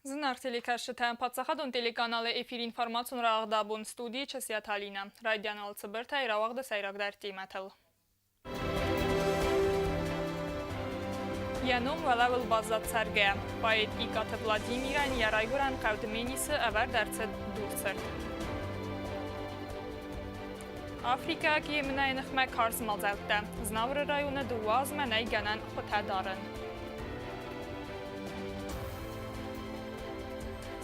Зынаргъ телекӕсджытӕ, паддзахадон телеканалы эфир информацион рауагъд абон студийы Часиаты Алинӕ. Райдиан алцыбыртӕй рауагъды сӕйрагдӕр темӕтыл. Йӕ ном уӕлӕуыл баззад цӕргӕ. Поэт Икъаты Владимирӕн йӕ райгуырӕн хъӕу Дменисы ӕвӕрд ӕрцыд дурцырт. Африкӕйаг емынӕйы ныхмӕ карз мадзӕлттӕ. Знауыры районы дыууӕ азмӕ нӕй гӕнӕн хуытӕ дарын.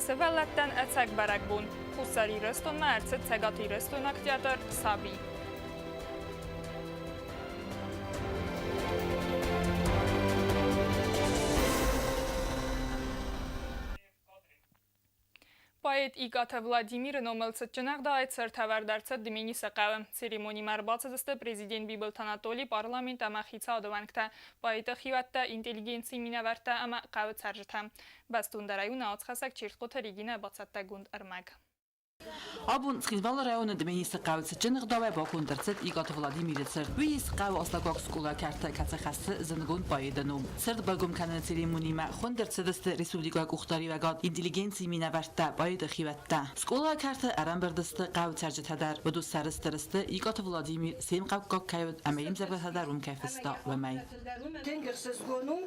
Сывӕллӕттӕн ӕцӕг бӕрӕгбон. Хуссар Ирыстонмӕ ӕрцыд цӕгатирыстойнаг театр «Саби». Поэт Икъаты Владимиры номыл цытджын ӕгъдауӕй цыртӕвӕрд ӕрцыд Дменисы хъӕуы. Церемонимӕ ӕрбацыдысты президент Бибылты Анатоли, парламент ӕмӕ хицауады уӕнгтӕ, поэты хиуӕттӕ, интеллигенцийы минӕвӕрттӕ ӕмӕ хъӕуы цӕрджытӕ. Бӕстондӕрӕй у науӕдзхӕссӕг Чертхъоты Регинӕ бацӕттӕгонд ӕрмӕг. Абон Цхинвалы районы Дменисы хъӕуы цытджын ӕгъдауӕй баконд ӕрцыд Икъаты Владимиры цырт. Уый ис хъӕуы астӕуккаг скъола кӕрты, кӕцы хӕссы зындгонд поэты ном. Цырт байгом кӕныны церемонимӕ хуынд ӕрцыдысты республикӕйы къухдариуӕгад, интеллигенцийы минӕвӕрттӕ, поэты хиуӕттӕ. Скъолайы кӕрты ӕрӕмбырд сты хъӕуы цӕрджытӕ дӕр. Уыдон сӕрыстыр сты, Икъаты Владимир се мхъӕуккаг кӕй уыд ӕмӕ йе мдзӕвгӕтӕ дӕр уым кӕй фыста, уымӕй. Тынг ӕхсызгон у,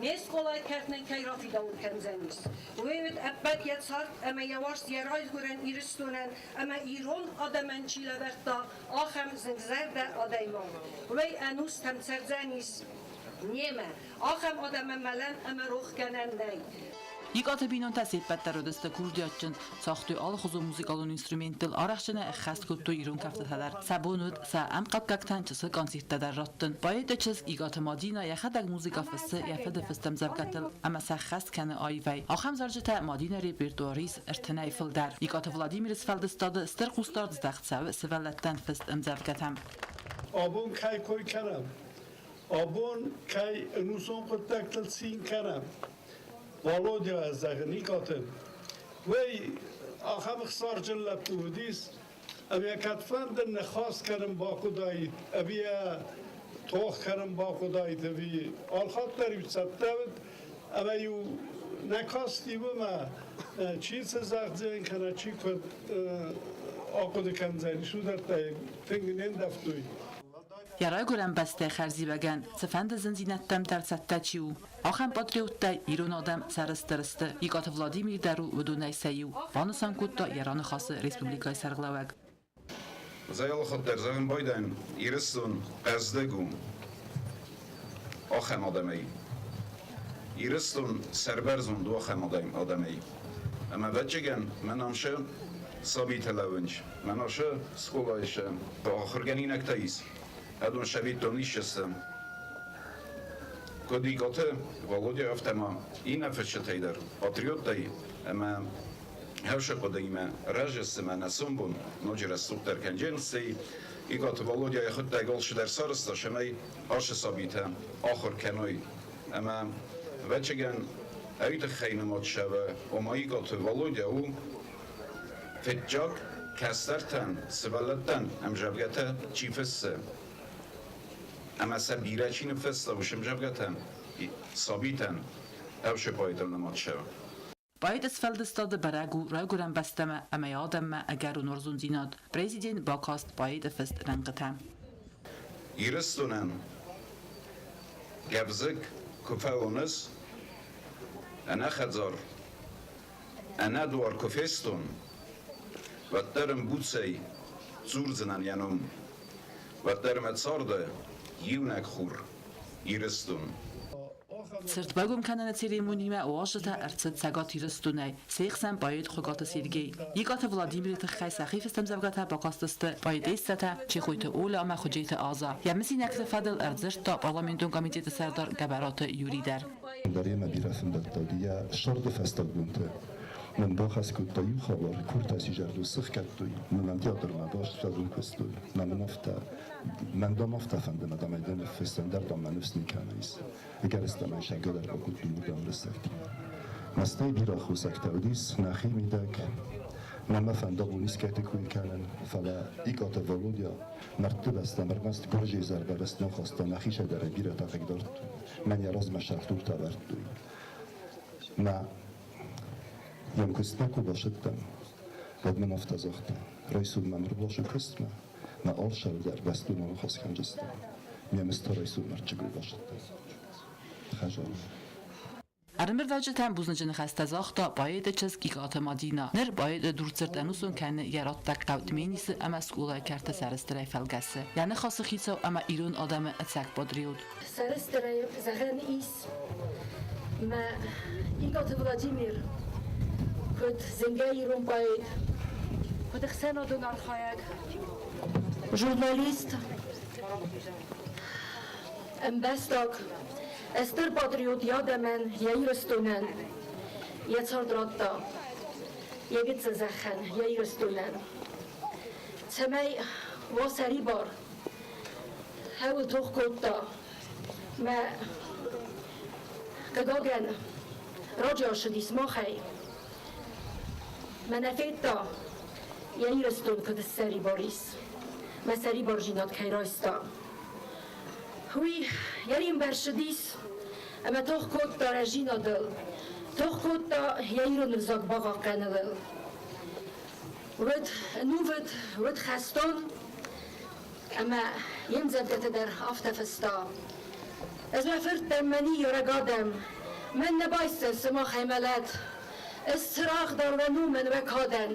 не скъолайы кӕрт нын кӕй рафидауын кӕндзӕнис. Уый уыд ӕппӕт йӕ цард ӕмӕ йӕ уарзт йӕ райгуырӕн Ирыстонӕн ӕмӕ ирон адӕмӕн чи лӕвӕрдта, ахӕм зынгзӕрдӕ адӕймаг. Уый ӕнустӕм цӕрдзӕнис немӕ. Ахӕм адӕмӕн мӕлӕн ӕмӕ рохгӕнӕн нӕй. Икъаты бинонтӕ се ппӕт дӕр уыдысты курдиатджын, цагътой алыхуызон музыкалон инструменттыл, арӕхстджынӕй ӕххӕст кодтой ирон кӕфтытӕ дӕр. Сӕ бон уыд сӕ ӕмхъӕуккӕгтӕн чысыл концерттӕ дӕр раттын. Поэты чызг Икъаты Мадинӕ йӕхӕдӕг музыкӕ фыссы йӕ фыды фыст ӕмдзӕвгӕтыл ӕмӕ сӕ ӕххӕст кӕны аивӕй. Ахӕм зарджытӕ Мадинӕ репертуары ис ӕртынӕй фылдӕр. Икъаты Владимиры сфӕлдыстады стыр хъусдард здӕхт цӕуы сывӕллӕттӕн фыст ӕмдзӕвгӕтӕм. Абон кӕй кой кӕнӕм, абон кӕй ӕнусон хъуыддӕгтыл цин кӕнӕм, Валодя зӕгъы Никъаты, уый ахӕм ӕхсарджын лӕппу уыдис, ӕмӕ кӕдфӕнды ныхас кӕнын бахъуыдаид, ӕви йӕ тох кӕнын бахъуыдаид, ӕви алхатт дӕр-иу цӕттӕ уыд, ӕмӕ-иу нӕ касти уымӕ, чи цы зӕгъдзӕн кӕнӕ чи куыд ахъуыды кӕндзӕнис, уыдӕттӕ тынг не ндӕвтой. Йӕ райгуырӕн бӕстӕйы хӕрзиуӕгӕн цыфӕнды зындзинӕдтӕм дӕр цӕттӕ чи у, ахӕм патриоттӕй ирон адӕм сӕрыстыр сты. Икъаты Владимир дӕр у уыдонӕй сӕ иу, банысан кодта йӕ раныхасы республикӕйы сӕргълӕууӕг. Зӕгъын дӕр зӕгъын байдайын, Ирыстон хъӕздыг у ахӕм адӕмӕй. Ирыстон сӕрбӕрзонд у ахӕм адӕмӕй. Ӕмӕ ӕвӕццӕгӕн, мӕн ам сӕ сабитӕ лӕууынц, мӕн асы скъолайы сӕ ахуыргӕнинӕгтӕ ис, Адон сабитон исчесты. Куыд Икъаты Валодя, афтӕ ма иннӕ фысджытӕй дӕр, патриоттӕй ӕмӕ хӕрзы хъуыдыимӕ разы ӕмӕ нӕ сомбон ноджы рӕсугъддӕр кӕнджен сси. Икъаты Валодя йӕхуыдтӕг алцыдӕр сарӕзта, цӕмӕй ацы сабитӕ ахуыр кӕной ӕмӕ, ӕвӕццӕгӕн, уый тыххӕй нымад цӕуы, ома Икъаты Валодя у Фыццаг кӕстӕртӕн, сывӕллӕттӕн ӕмдзӕвгӕтӕ чи фыссы ӕмӕ сӕ бирӕ чи ныффыста, уыцы ӕмдзӕвгӕтӕ сабитӕн ӕвзӕр поэтыл нымад цӕуы. Поэты сфӕлдыстады бӕрӕг у райгуырӕн бӕстӕмӕ ӕмӕ йӕ адӕммӕ ӕгӕрон уарзондзинад. Президент бакаст поэты фыст рӕнхъытӕ. Ирыстонӕн гӕвзыкк куы фӕуыныс, ӕнӕхӕдзар Ӕнӕдуар куы фестон, уӕддӕр ын буцӕй дзурдзынӕн йӕ ном. Уӕддӕр мӕ царды иунӕг хур Ирыстон. Цырт байгом кӕныны церемонимӕ уазджытӕ ӕрцыд Цӕгат Ирыстонӕй, се хсӕн поэт Хуыгаты Сергей. Икъаты Владимиры тыххӕй сӕхи фыст ӕмдзӕвгӕтӕ бакастысты поэтессӕтӕ Чехойты Оля ӕмӕ Хуыджеты Аза. Йӕ мысинӕгты фӕдыл ӕрдзырдта парламентон комитеты сӕрдар Гӕбӕраты Юрий дӕр. Даремӕ бирӕ фӕндӕгтӕ уыди йӕ сӕрды фӕстаг бонты. Мӕн бахӕс кодта иу хабар, куртаси зӕрдыл сыхгӕдтой, мӕнӕн театрмӕ баст куыстой. Мӕ мын афтӕ, мӕн дам афтӕ фӕнды, мӕ дам ӕй ныффысс, ӕндӕр дам мӕ ныфс никӕмӕ ис. Ӕгӕрыстӕмӕй сӕггӕ дӕр бакодтой уырдӕм уырыссӕгтимӕ. Мӕстӕй бирӕ аххосӕгтӕ уыдис нӕхи мидӕг. Нӕ мӕ фӕнды абон искӕйты кой кӕнын, фӕлӕ Икъаты Володя мӕрдты бӕстӕм ӕрмӕст гуырдзыйы зӕрдӕрыст нӕ хаста, нӕхи сӕдӕрӕй бирӕтӕ хъыгдардтой. Мӕн йӕ размӕ сӕрдуртӕ ӕвӕрдтой. Мӕ. Йӕм куыстмӕ куы бацыдтӕн, уӕд мын афтӕ загъта: Райсом мӕм ӕрбаласы куыстмӕ, мӕ алсӕрдӕр бӕстон аныхас кӕндзыстӕм. Ме мыс та райсом мӕрдджыгой базыдта. Хӕзар. Ӕрӕмбырдуӕвджытӕн бузныджы ныхӕстӕ загъта поэты чызг Икъаты Мадинӕ. Ныр поэты дурдзырд ӕнусон кӕны йӕ раттӕг хъӕу Тменисы ӕмӕ скъолайы кӕрты сӕрыстырӕй фӕлгӕсы. Йӕ ныхасы хицау ӕмӕ ирон адӕмы ӕцӕг патриот. Сӕрыстырӕй зӕгъӕн ис, мӕ Икъаты Владимир куыд зынгӕ ирон поэт, куыд ӕхсӕнадон архайӕг, журналист, ӕмбӕстаг, стыр патриот йӕ адӕмӕн, йӕ Ирыстонӕн йӕ цард радта, йӕ гыццыл зӕххӕн, йӕ Ирыстонӕн, цӕмӕй уа сӕрибар, хӕуыл тох кодта. Мӕ хъыгагӕн, раджы ацыдис махӕй. Мӕнӕ федта, йӕ Ирыстон куыд ссӕрибар ис, мӕ сӕрибардзинад кӕй райста. Уый йӕ римбӕрсыдис ӕмӕ тох кодта рӕзинадыл, тох кодта йӕ ирон ӕвзаг бахъахъхъӕныныл. Уыд ӕнувыд, уыд хӕстон ӕмӕ йе мдзӕвгӕты дӕр афтӕ фыста: Ӕз мӕ фырттӕн мӕ ныййарӕг адӕм, мӕн нӕ байсдзӕн сымахӕй мӕлӕт. Ӕз цырагъ дӕр уӕ номӕн, уӕ кадӕн,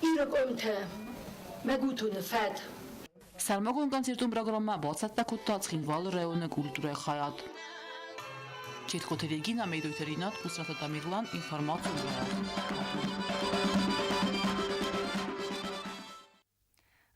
Иры къуымты мӕ гутоны фӕд. Сӕрмагонд концертон программӕ бацӕттӕ кодта Цхинвалы районы культурӕйы хайад. Четкоты Регина, Медойты Ринат, Кусаты Тамерлан, информацион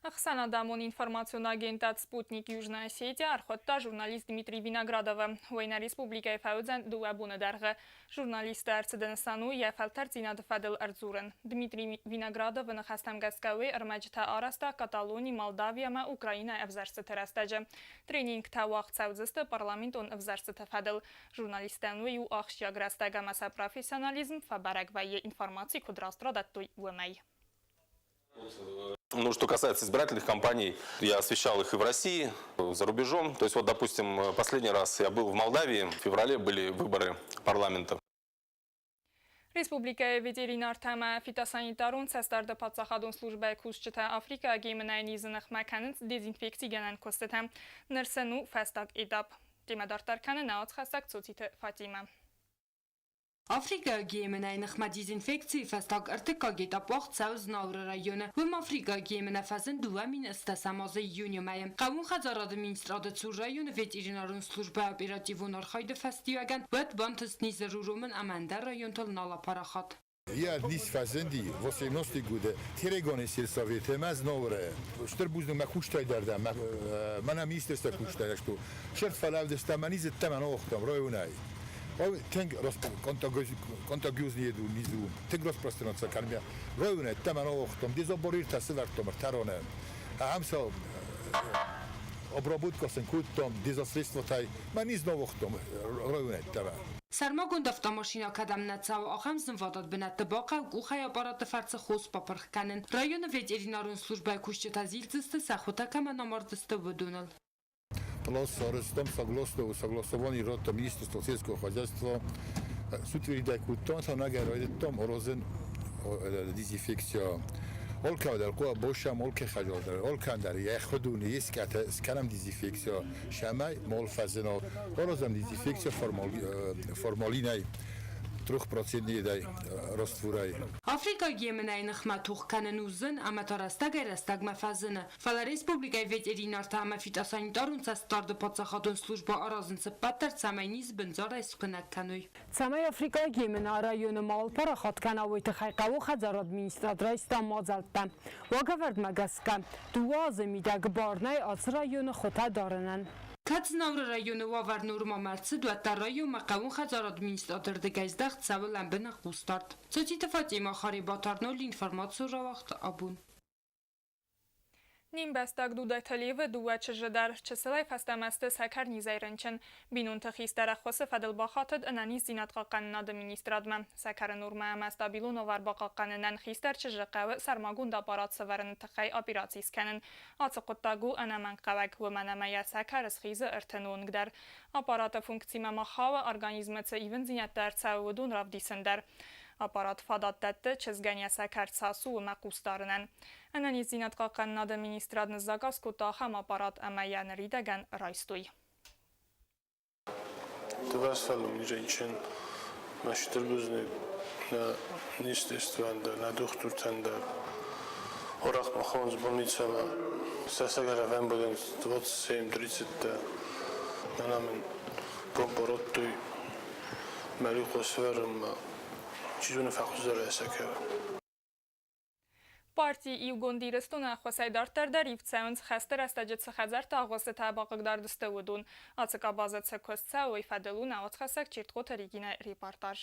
Ӕхсӕнадӕмон информацион агентад «Спутник Южная Осетия» ӕрхуыдта журналист Дмитрий Виноградовы. Уый нӕ республикӕйы фӕуыдзӕн дыууӕ боны дӕргъы. Журналисты ӕрцыды нысан у йӕ фӕлтӕрддзинады фӕдыл ӕрдзурын. Дмитрий Виноградовы ныхӕстӕм гӕсгӕ уый ӕрмӕджытӕ арӕзта Каталони, Молдави ӕмӕ Украинӕйы ӕвзӕрстыты рӕстӕджы. Тренингтӕ уагъд цӕудзысты парламентон ӕвзӕрстыты фӕдыл. Журналисттӕн уый у ахсджиаг рӕстӕг ӕмӕ сӕ профессионализм фӕбӕрӕг вӕййы информаци куыд раст радӕттой, уымӕй. Ну, что касается избирательных кампаний, я освещал их и в России, за рубежом. То есть вот, допустим, последний раз я был в Молдавии, в феврале были выборы парламента. Республикӕйы ветеринартӕ ӕмӕ фитосанитарон цӕстдарды паддзахадон службӕйы кусджытӕ Африкӕйы гемынӕйы низы ныхмӕ кӕнынц дезинфекцигӕнӕн куыстытӕ. Ныр сын у фӕстаг этап. Темӕ дарддӕр кӕны нӕ уацхӕссӕг Цоциты Фатимӕ. Африкӕйы гемынӕйы ныхмӕ дезинфекцийы фӕстаг ӕртыккаг этап уагъд цӕуы Знауыры районы. Уым Африкӕйы гемынӕ фӕзынд 2008 азы июны мӕйы. Хъӕууон хӕдзарады министрады цур районы ветеринарон службӕйы оперативон архайды фӕстиуӕгӕн уӕд бантыст низы руромын ӕмӕ ӕндӕр районтыл нал апарахат. Я низ фӕзынди 18 годы Терегоны сельсоветы мӕ Знауыры. Стыр бузныг мӕ кустӕй дӕр дӕ, мӕнӕ министрство кустӕй, что шерт фӕлӕвдыста мӕ низыдтӕ мӕ охтам районӕй. Тынг контагиозный еду низу, тынг распространяться кӕнмӕ. Районӕй тӕмӕн охтам, дезобориртӕ сывӕрдтам ӕртӕронӕн. Ахӕм сӕ обработка сын кодтам дезосредствотӕй. Мӕ низ охтам районӕй тӕмӕн. Сӕрмагонд автомашинӕ кӕдӕм нӕ цӕуы, ахӕм зынвадат бынӕтты бахъӕуы къухӕй аппараты фӕрцы хос бапырх кӕнын. Районы ветеринарон службӕйы кусджытӕ зилдзысты, сӕ хуытӕ кӕмӕн амардысты, уыдоныл. Плюс арестом согласно согласование рота Министерства сельского хозяйства сутверидай куттон санага райдеттом орозен дезинфекция Олкадар قوا بوشم олке خجالدار олкандар я خودونی اسکت сканам дезинфекция шамай мол фазено орозам дезинфекция формал формалинай трехпроцентный растворай. Африкаг емынӕйы ныхмӕ тох кӕнын у зын ӕмӕ та рӕстӕгӕй-рӕстӕгмӕ фӕзыны. Фӕлӕ республикӕйы ветеринартӕ ӕмӕ фитосанитарон цӕстдарды паддзахадон службӕ аразынц ӕппӕт дӕр, цӕмӕй низ бындзарӕй скуынӕг кӕной. Цӕмӕй Африкаг емынӕ районы ма парахат кӕна, уый тыххӕй хъӕуы хӕдзарад министрад райста мадзӕлттӕ. Уагӕвӕрдмӕ гӕсгӕ, дыууӕ азы мидӕг бар нӕй ацы районы хуытӕ дарынӕн. Кӕд Знауыры районы уавӕр нормӕмӕ ӕрцыд, уӕддӕр районмӕ хъӕууон хӕдзарады министрады рдыгӕй здӕхт цӕуы лӕмбынӕг хъусдард. Цоциты Фатимӕ, Харебаты Арнольд информацион рауагъд абон. Не мбӕстаг Дудайты Левы дыууӕ чызджы дӕр чысылӕй фӕстӕмӕ сты сӕкӕрнизӕй рынчын. Бинонты хистӕр ӕххуысы фӕдыл бахатыд ӕнӕниздзинадхъахъхъӕнынады министрадмӕ. Сӕкӕры нормӕ ӕмӕ стабилон уавӕр бахъахъхъӕнынӕн хистӕр чызджы хъӕуы сӕрмагонд аппарат сӕвӕрыны тыххӕй операци скӕнын. Ацы хъуыддаг у ӕнӕмӕнгхъӕуӕг, уымӕн ӕмӕ йӕ сӕкӕр схизы ӕртын онг дӕр. Аппараты функцимӕ ма хауы, организмы цы ивындзинӕдтӕ ӕрцӕуы, уыдон равдисын дӕр. Аппарат фадат дӕтты чызгӕн йӕ сӕкӕр цас у, уымӕ хъус дарынӕн. Ӕнӕниздзинад хъахъхъӕнынады министрад ныззаказ кодта ахӕм аппарат ӕмӕ йӕ ныридӕгӕн райстой. Дывӕрсфӕллон рынчын ма стыр бузныг нӕ естествӕн дӕр, нӕ дохтуртӕн дӕр. Орахъ хонс больницӕмӕ сӕ фембӕлынц 27:30-тӕ. Мӕнӕ мын помпа радтой мӕ рихъо сӕвӕрынмӕ. Чи зоны, фӕхуыздӕр сӕкӕр. Парти Иугонд Ирыстоны ӕххуысӕй дарддӕр дӕр ивд цӕуынц хӕсты рӕстӕджы цы хӕдзӕртты агъуыстытӕ бахъыгдард сты, уыдон. Ацы къабазы цы куыст цӕуы, уый фӕдыл у нӕ уацхӕссӕг Чертхъоты Регинӕйы репортаж.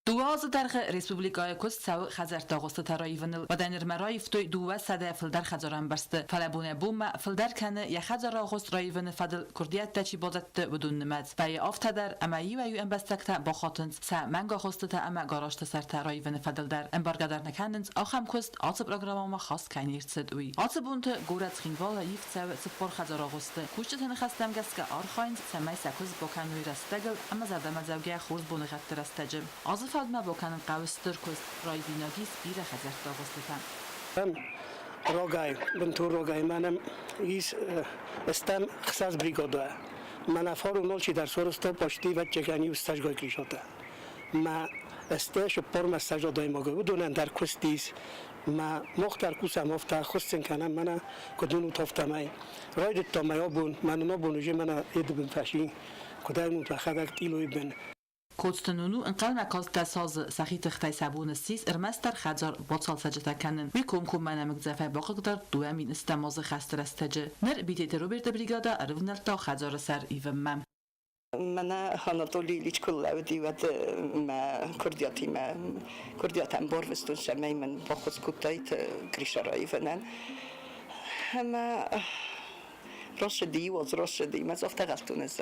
2 азы дӕргъы республикӕйы куыст цӕуы хӕдзӕртты агъуыстытӕ раивыныл. Уӕдӕ нырмӕ раивтой 200 фылдӕр хӕдзарӕмбӕрзты. Фӕлӕ бонӕй-бонмӕ фылдӕр кӕны, йӕ хӕдзары агъуыст раивыны фӕдыл куырдиӕттӕ чи бадӕтты, уыдон нымӕц. Вӕййы афтӕ дӕр, ӕмӕ иуӕй-иу ӕмбӕстӕгтӕ бахатынц сӕ мӕнгагъуыстытӕ ӕмӕ гаражты сӕртӕ раивыны фӕдыл дӕр. Ӕмбаргӕ дӕр нӕ кӕнынц, ахӕм куыст ацы программӕмӕ хаст кӕй не рцыд, уый. Ацы бонты горӕт Цхинвалы ивд цӕуы 40 хӕдзарагъуысты. Кусджыты ныхӕстӕм гӕсгӕ архайынц, цӕмӕй сӕ куыст бакӕной рӕстӕгыл ӕмӕ зӕрдӕмӕдзӕугӕ хорз боныгъӕдты рӕстӕджы. Азы фӕдмӕ бакӕнын хъӕуы стыр куыст, раивинаг ис бирӕ хӕдзӕртты агъуыстытӕ. Рогӕй, бынтон рогӕй мӕнӕм ис стӕм 6 бригадӕ. Мӕнӕ форум алчидӕр сарӕзта почти ӕвӕццӕгӕн иу стӕжгай крышатӕ. Мӕ сты 40 ссӕдз адӕймагы, уыдонӕн дӕр куыст ис. Мӕ мах дӕр кусӕм афтӕ, ӕххуыс сын кӕнӕм мӕнӕ куыд уынут, афтӕмӕй. Райдыдта мӕ абон, мӕнӕн абон уже мӕнӕ еды бын фӕси, куыд ӕй мӕхӕдӕг тъилойы бын. Коцты Нуну ӕнхъӕлмӕ каст азы сӕхи тыхтӕй сӕ бон ссис ӕрмӕстдӕр хӕдзар бацалцӕджытӕ кӕнын. Уый комкоммӕ нӕмыгдзӕфӕй бахъыгдард 2010 азы хӕсты рӕстӕджы. Ныр Битеты Роберты бригадӕ ӕрывнӕлдта хӕдзары сӕр ивынмӕ. Мӕнӕ Анатолий Ильич куы лӕууыди, уӕд мӕ курдиатимӕ курдиатӕн барвыстон, цӕмӕй мын баххуыс кодтаид Гриша раивынӕн. Ӕмӕ Рацыди, уадз рацыди. Мӕ афтӕ гъӕлтон ӕз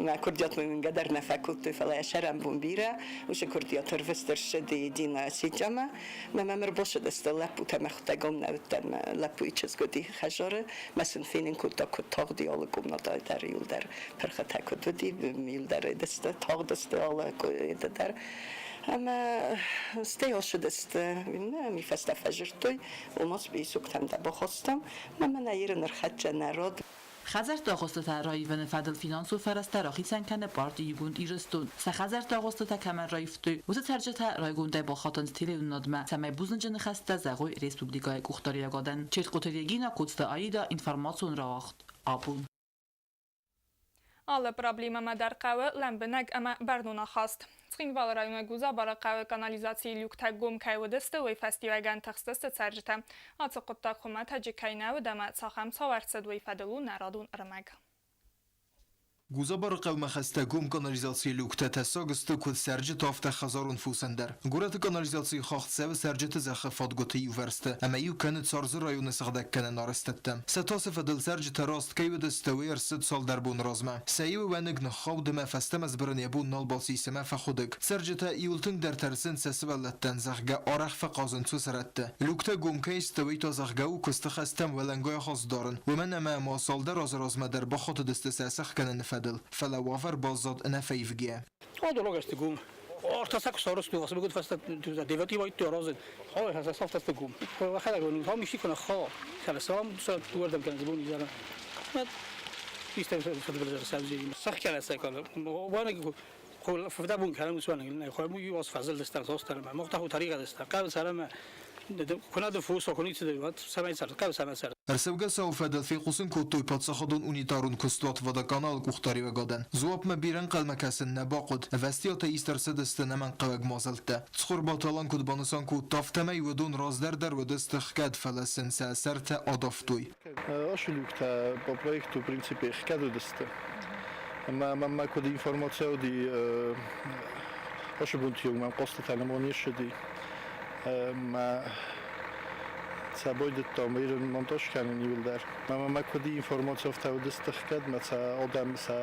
мӕ курдиатмӕ уынгӕ дӕр нӕ фӕкодтой, фӕлӕ йӕ сӕрӕнбон бирӕ. Уыцы курдиат ӕрвыст ӕрцыди Дина Ситямӕ. Мӕ мӕм ӕрбацыдысты лӕппутӕ, мӕ хуыддӕгом нӕ уыдтӕн, мӕ лӕппуйы чызг уыди хӕдзары. Мӕ сын фенын кодта, куыд тагъд и алы комнатӕйы дӕр, иуылдӕр пырхытӕ куыд уыди, иуылдӕр сты, тагъд сты алы дӕр. Ӕмӕ стӕй ацыдысты, ми фӕстӕ фӕзырдтой, ома сугтӕм дӕ бахастам, ӕмӕ мӕнӕ Иры нырхӕццӕ народ. Хӕдзӕртты агъуыстытӕ раивыны фӕдыл финансон фӕрӕзтӕ рахицӕн кӕны парти Иугонд Ирыстон. Сӕ хӕдзӕртты агъуыстытӕ кӕмӕн раивтой, уыцы цӕрджытӕ райгондӕй бахатынц телеуынынадмӕ, цӕмӕй бузныджы ныхӕстӕ зӕгъой республикӕйы къухдариуӕгадӕн. Чертхъоты Регина, Коцты Аида, информацион рауагъд. Абон. Алы проблемӕмӕ дӕр хъӕуы лӕмбынӕг ӕмӕ бӕрнон ахаст. Цхинвалы районы Гузабары хъӕуы канализацийы люктӕ гом кӕй уыдысты, уый фӕстиуӕгӕн тыхстысты цӕрджытӕ. Ацы хъуыддаг хуымӕтӕджы кӕй нӕ уыд ӕмӕ цахӕм цау ӕрцыд, уый фӕдыл у нӕ радон ӕрмӕг. Гузабары хъӕумӕ хӕстӕг гом канализацийы люктӕ тӕссаг сты куыд цӕрджыты, афтӕ хӕдзарон фосӕн дӕр. Горӕты канализацийы хахх цӕуы цӕрджыты зӕххы фадгуыты иувӕрсты ӕмӕ иу кӕны Царзы районы сыгъдӕггӕнӕн арӕзтӕдтӕ. Сӕ тасы фӕдыл цӕрджытӕ раст кӕй уыдысты, уый ӕрцыд цалдӕр боны размӕ. Сӕ иуы уӕныг ныххауд ӕмӕ фӕстӕмӕ сбырын йӕ бон нал бацис ӕмӕ фӕхудӕг. Цӕрджытӕ иуыл тынгдӕр тӕрсынц сӕ сывӕллӕттӕн, зӕгъгӕ, арӕх фӕхъазынц уыцы рӕтты. Люктӕ гом кӕй сты, уый та, зӕгъгӕ, у куысты хӕстӕм уӕлӕнгай ахаст дарын, уымӕн ӕмӕ ма цалдӕр азы размӕ дӕр бахатыдысты сӕ сӕхгӕныны фӕдыл, фӕлӕ уавӕр баззад ӕнӕфӕивгӕйӕ. Дорогасты гум. Ортасак соросту, особенно фаста девятивайтtu розен. Хо, хаса гум. Хо, хо, мишикона хо. Хала сам са туардам кан збуни зара. Isten fadbel сахкана وانا فدابون كلام سوانا خو مو يوصف فازل دستان صوستر ما مقطع طريقه دستان قبل سلام كنا دفوس وكنيت سمعت سر قبل سمعت سر Ӕрцӕугӕ цауы фӕдыл фехъусын кодтой паддзахадон унитарон куыстуат Водоканал-ы къухдариуӕгадӕн. Дзуапмӕ бирӕ ӕнхъӕлмӕ кӕсын нӕ бахъуыд, ӕвӕстиатӕй ист ӕрцыдысты ӕнӕмӕнгхъӕуӕг мадзӕлттӕ. Цхуырбаты Алан куыд банысан кодта, афтӕмӕй уыдон раздӕр дӕр уыдысты хгӕд, фӕлӕ сын сӕ сӕртӕ адавтой. Ацы люктӕ по проекту, в принципе, хгӕд уыдысты. Ӕмӕ мӕнмӕ куыд информаци уыди, ацы бонты-иу мӕм хъостытӕ нӕма не ссыди. Мӕ сӕ байдыдтам ирын монтаж кӕнын иуылдӕр. Ӕмӕ мӕ куыд информаци афтӕ уыдысты хгӕд, мӕ сӕ адӕм сӕ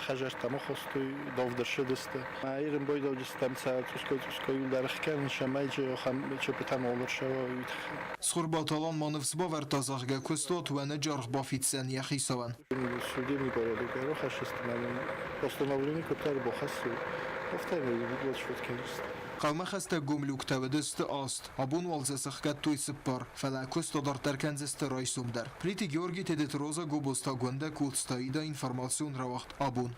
хӕдзӕрттӕм ахастой, давд ӕрцыдысты. Мӕ ирын байдауджыстӕм сӕ цъусгай-цъусгай иуылдӕр ӕхгӕнын, цӕмӕй ахӕм чепытӕ ма ӕрцӕуа, уый тыххӕй. Цхуырбаты Алан ма ныфс бавӕрдта, зӕгъгӕ, куыстуат уӕныджы аргъ бафиддзӕн йӕ хицауӕн. Судебный порядок ӕрбахӕссысты мӕ мын постановлени куыддӕр бахӕссой. Афтӕ уӕд сфӕнд кӕндзысты. Хъӕумӕ хӕстӕг гом люктӕ уыдысты аст, абон уал дзы сӕхгӕдтой цыппар, фӕлӕ куыст адарддӕр кӕндзысты райсом дӕр. Плиты Георги, Тедеты Роза, Гобозты Агуындӕ, Коцты Аида, информацион рауагъд «Абон».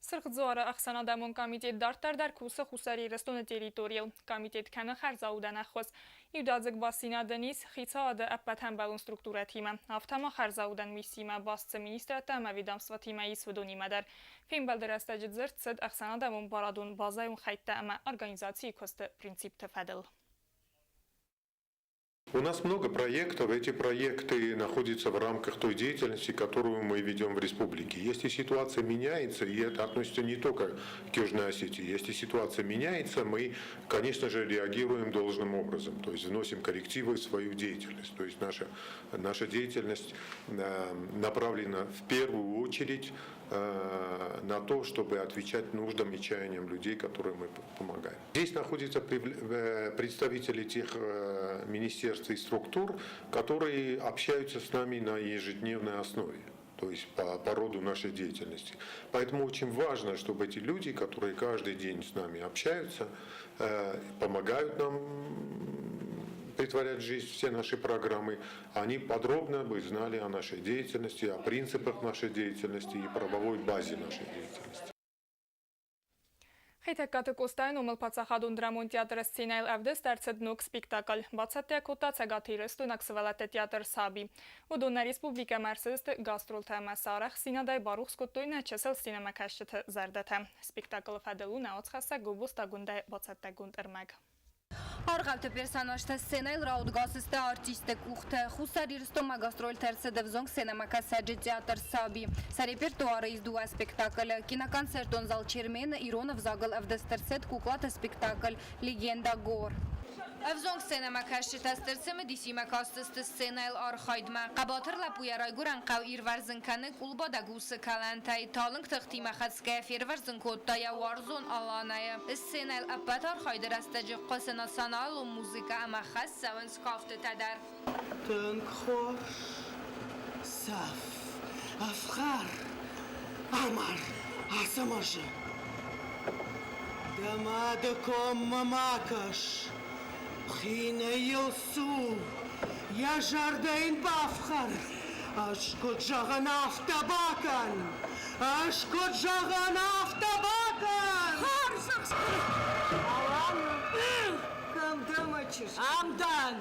Сырх Дзуары ӕхсӕнадӕмон комитет дарддӕр дӕр кусы Хуссар Ирыстоны территорийыл. Комитет кӕны хӕрзаудӕн ӕххуыс. Иудадзыг бастдзинад ын ис хицауады ӕппӕт ӕмбӕлон структурӕтимӕ. Афтӕ ма хӕрзаудӕн миссиимӕ баст цы министрадтӕ ӕмӕ ведомствотимӕ ис, уыдонимӕ дӕр. Фембӕлды рӕстӕджы дзырд цыд ӕхсӕнадӕмон барадон базӕйон хӕйттӕ ӕмӕ организацийы куысты принципты фӕдыл. У нас много проектов. Эти проекты находятся в рамках той деятельности, которую мы ведем в республике. Если ситуация меняется, и это относится не только к Южной Осетии, если ситуация меняется, мы, конечно же, реагируем должным образом, то есть вносим коррективы в свою деятельность. То есть наша, наша деятельность направлена в первую очередь на то, чтобы отвечать нуждам и чаяниям людей, которым мы помогаем. Здесь находятся представители тех министерств и структур, которые общаются с нами на ежедневной основе то есть по, по роду нашей деятельности. Поэтому очень важно, чтобы эти люди, которые каждый день с нами общаются, помогают нам претворять в жизнь все наши программы, они подробно бы знали о нашей деятельности, о принципах нашей деятельности и правовой базе нашей деятельности. Хетӕгкаты Къостайы номыл паддзахадон драмон театры сценӕйыл ӕвдыст ӕрцыд ног спектакль. Бацӕттӕ кодта цӕгатирыстойнаг сывӕллӕтты театр «Саби». Уыдон нӕ республикӕмӕ ӕрцыдысты гастролтӕ ӕмӕ сӕ арӕхстдзинадӕй барухс кодтой нӕ чысыл сценӕмӕкӕсджыты зӕрдӕтӕ. Спектаклы фӕдыл у нӕ уацхӕссӕг Гобозты Агуындӕйы бацӕттӕгонд ӕрмӕг. Аргъӕутты персонажтӕ сценӕйыл раудгас сты артистты къухтӕ. Хуссар Ирыстонмӕ гастрольтӕ ӕрцыд ӕвзонг сценӕмӕкӕсӕджы театр «Саби». Сӕ репертуары ис дыууӕ спектаклы. Киноконцертон зал «Чермен» ирон ӕвзагыл ӕвдыст ӕрцыд куклаты спектакль «Легенда гор». Ӕвзонг сценӕмӕкӕсджытӕ стыр цымыдисимӕ кастысты сценӕйыл архайдмӕ. Хъӕбатыр лӕппу йӕ райгуырӕн хъӕу ирвӕзын кӕны къулбадӕг усы кӕлӕнтӕй. Талынг тыхтимӕ хӕцгӕйӕ фервӕзын кодта йӕ уарзон Аланӕйы. Сценӕйыл ӕппӕт архайды рӕстӕджы хъуысы националон музыкӕ ӕмӕ хӕс цӕуынц кафтытӕ дӕр. Тынг хорз цӕф, ӕфхӕр, амар Ацӕмӕзы. Дӕ мады коммӕ ма кӕс, хинӕй йыл цу, йӕ зӕрдӕ йын бафхӕр. Ӕз куыд зӕгъын, афтӕ бакӕн! Ӕз куыд зӕгъын, афтӕ бакӕн! Алан, кӕм дӕ, мӕ чызг? Ам дӕн!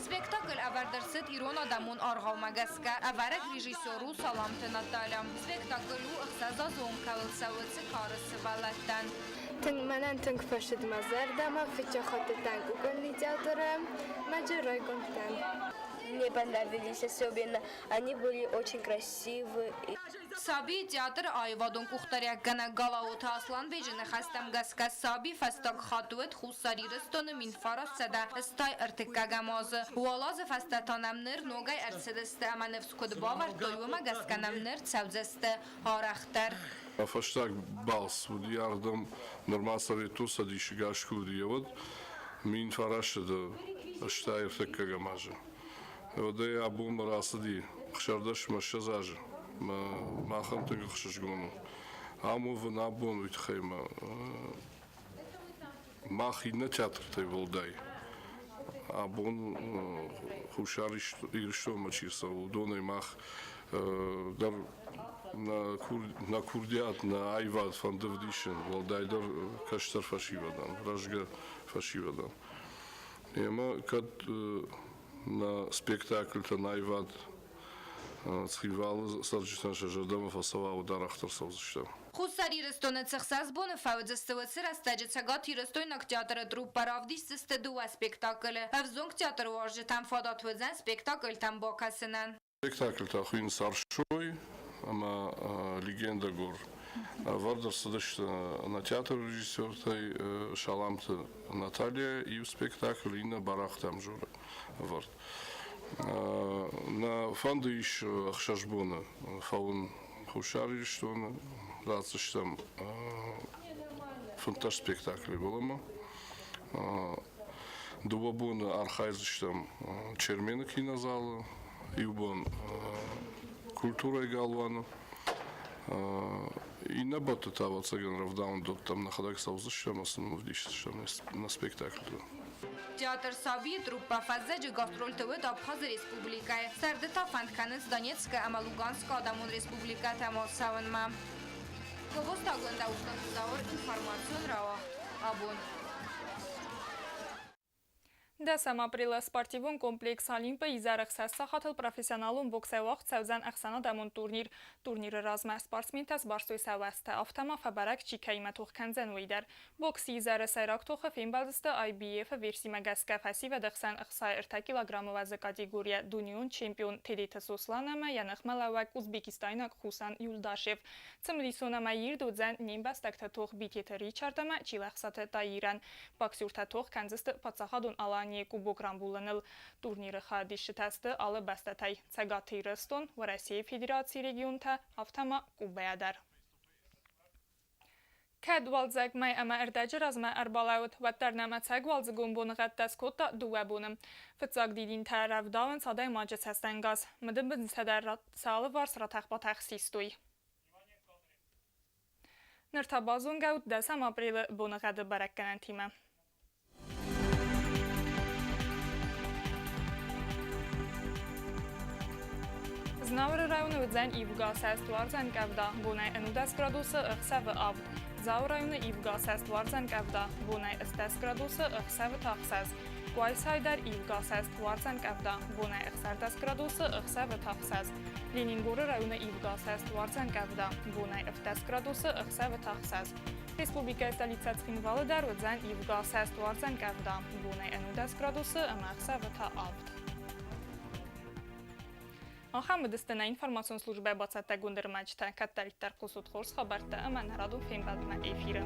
Спектакль ӕвӕрд ӕрцыд ирон адӕмон аргъаумӕ гӕсгӕ. Ӕвӕрӕг режиссер у Саламты Наталья. Спектакль у ӕхсӕзазон, кӕуыл цӕуы Цыкары сывӕллӕттӕн. Тынг мӕнӕн тынг фӕцыд мӕ зӕрдӕмӕ, фыццаг хӕттытӕн кукольный театры мӕ райгонд дӕн. Мне понравились особенно. Они были очень красивые. Сабийы театры аивадон къухдариуӕггӕнӕг Галаоты Асланбеджы ныхӕстӕм гӕсгӕ Саби фӕстаг хатт уыд Хуссар Ирыстоны 1931 азы. Уал азы фӕстӕ та нӕм ныр ногӕй ӕрцыдысты ӕмӕ ныфс куыд бавӕрдтой, уымӕ гӕсгӕ нӕм ныр цӕудзысты арӕхдӕр. Фӕстаг балц уыди ардӕм нырма Советон Цӕдисы гӕс куы уыди, уӕд 1983 азы. Уӕдӕй абонмӕ рацыди 16 азы. Махӕн тынг ӕхсызгон у. Ам уӕвын абон уый тыххӕй мӕ мах иннӕ театртӕй уӕлдай абон Хуссар Ирыстонмӕ чи рцӕуы, уыдонӕй мах дӕр нӕ курдиат, нӕ аивад фӕнды ӕвдисын, уӕлдайдӕр кӕстӕр фӕсивӕдӕн, рӕзгӕ фӕсивӕдӕн. Ӕмӕ кӕд нӕ спектакльтӕн аивад Цхинвалы цӕрджытӕн сӕ зӕрдӕмӕ фӕцӕуа, уӕд арӕхдӕр цӕудзыстӕм. Хуссар Ирыстоны цы хсӕз боны фӕуыдзысты, уыцы рӕстӕджы цӕгатирыстойнаг театры труппӕ равдисдзысты дыууӕ спектаклы. Ӕвзонг театруарзджытӕн фадат уыдзӕн спектакльтӕм бакӕсынӕн. Спектакльтӕ хуыйынц Арсой ӕмӕ Легенда гор. Ӕвӕрд ӕрцыдысты нӕ театры режиссертӕй Саламты Наталья иу спектакль, иннӕ Барахъты Ӕмзоры ӕвӕрд. Нӕ фӕнды ис ӕхсӕз боны фӕуын Хуссар Ирыстоны, ратдзыстӕм 15 спектаклы уӕлӕмӕ. Дыууӕ боны архайдзыстӕм Чермены кинозалы, иу бон культурӕйы галуаны. Иннӕ бӕтты та, ӕвӕццӕгӕн, рӕвдауӕндӕттӕм нӕхӕдӕг цӕудзыстӕм ӕмӕ сын ӕвдисдзыстӕм нӕ спектакльтӕ. Театр «Саби» труппӕ фӕззӕджы гастрольты уыд Абхазы республикӕйы. Сӕрды та фӕнд кӕнынц Донецкы ӕмӕ Луганскы адӕмон республикӕтӕм ацӕуынмӕ. Гобозтагонд Аухтанты Зауыр, информацион рауагъд «Абон». Дӕсӕм апрелы спортивон комплекс «Олимп-ы» изӕр ӕхсӕз сахатыл профессионалон боксӕй уагъд цӕудзӕн ӕхсӕнадӕмон турнир. Турниры размӕ спортсментӕ сбарстой сӕ уӕзтӕ, афтӕ ма фӕбӕрӕг, чи кӕимӕ тох кӕндзӕн, уый дӕр. Боксы изӕры сӕйраг тохы фембӕлдысты IBF-ы версимӕ гӕсгӕ фӕсивӕды хсӕн 63 килограммы уӕзы категорийӕ дунеон чемпион Тедеты Сослан ӕмӕ йӕ ныхмӕлӕууӕг узбекистайнаг Хусан Юлдашев. Цымыдисон ӕмӕ ирд уыдзӕн не мбӕстӕгты тох Битеты Ричард ӕмӕ Чилӕхсаты Таирӕн. Боксертӕ тох кӕндзысты Паддзахадон Аланийы Кубок рамбулыныл. Турниры хайадисджытӕ сты алы бӕстӕтӕй – Цӕгат Ирыстон, Уӕрӕсейы Федерацийы регионтӕ, афтӕ ма Кубӕйӕ дӕр. Кӕд уалдзӕг мӕй ӕмӕ ӕрдӕджы размӕ ӕрбалӕууыд, уӕддӕр нӕм ӕцӕг уалдзыгон боныгъӕдтӕ скодта дыууӕ боны. Фыццаг дидинтӕ рӕвдауынц адӕймаджы цӕстӕнгас, мыдыбындзтӕ дӕр сӕ алыварс ратӕх-батӕх систой. Ныр та базонгӕ ут дӕсӕм апрелы боныгъӕды бӕрӕггӕнӕнтимӕ. Знауыры районы уыдзӕн ивгӕ сӕст уардзӕн къӕвда, бонӕй 11 градусы, ӕхсӕвы авд. Дзауы районы ивгӕ сӕст уардзӕн къӕвда, бонӕй 18 градусы, ӕхсӕвы та ӕхсӕз. Къуайсайы дӕр ивгӕ сӕст уардзӕн къӕвда, бонӕй 16 градусы, ӕхсӕвы та ӕхсӕз. Ленингоры районы ивгӕ сӕст уардзӕн къӕвда, бонӕй 17 градусы, ӕхсӕвы та ӕхсӕз. Республикӕйы столицӕ Цхинвалы дӕр уыдзӕн ивгӕ сӕст уардзӕн къӕвда, бонӕй 11 градусы ӕмӕ ӕхсӕвы та авд. Ахӕм уыдысты нӕ информацион службӕ бацӕттӕгонд ӕрмӕджытӕ. Кӕддӕриддӕр хъусут хорз хабӕрттӕ ӕмӕ нӕ радон фембӕлдмӕ эфиры.